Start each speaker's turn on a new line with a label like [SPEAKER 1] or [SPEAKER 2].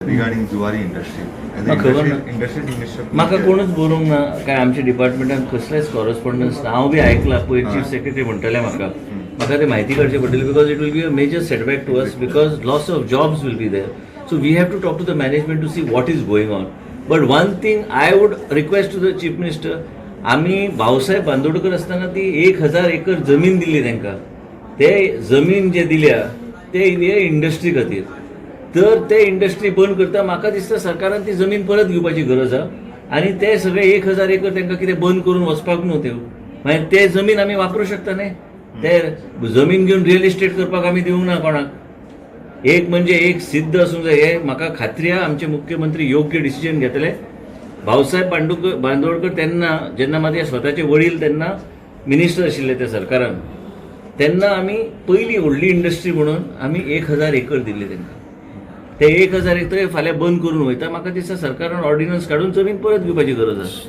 [SPEAKER 1] Regarding Zuari industry.
[SPEAKER 2] म्हाका खबर ना.
[SPEAKER 1] इंडस्ट्रीज मिनिस्टर
[SPEAKER 2] म्हाका कोणूच बरोवंक ना काय आमच्या डिपार्टमेंटान कसलेच कॉरस्पॉन्डन्स ना. हांव बी आयकलां पयर चीफ सेक्रेटरी म्हणटले म्हाका, म्हाका ते म्हायती काडची पडटली because it will be a major setback to us, because loss of jobs will be there. So we have to talk to the management to see what is going on. But one thing I would request to the chief minister, आमी भाऊसाहेब बांदोडकर आसतना ती 1000 acre जमीन दिल्ली तांकां. ते जमीन जे दिल्या ते industry खातीर, तर ते इंडस्ट्री बंद करता. म्हाका दिसता सरकारान ती जमीन परत घेवपाची गरज आहा आनी ते सगळे 1000 एकर तांकां कितें बंद करून वचपाक न्हू त्यो. मागीर ते जमीन आमी वापरूं शकता न्ही. ते जमीन घेवन रियल इस्टेट करपाक आमी दिवंक ना कोणाक. एक म्हणजे एक सिद्ध आसूंक जाय. हे म्हाका खात्री आहा, आमचे मुख्यमंत्री योग्य डिसिजन घेतले. भाऊसाहेब बांदोडकर तेन्ना जेन्ना म्हाजे स्वताचे वडील तेन्ना मिनिस्टर आशिल्ले त्या सरकारान, तेन्ना आमी पयली व्हडली इंडस्ट्री म्हणून आमी 1000 एकर दिल्ली तांकां. ते 1000 एकर फाल्यां बंद करून वयता. म्हाका दिसता सरकारान ऑर्डिनन्स काडून जमीन परत घेवपाची गरज आसा.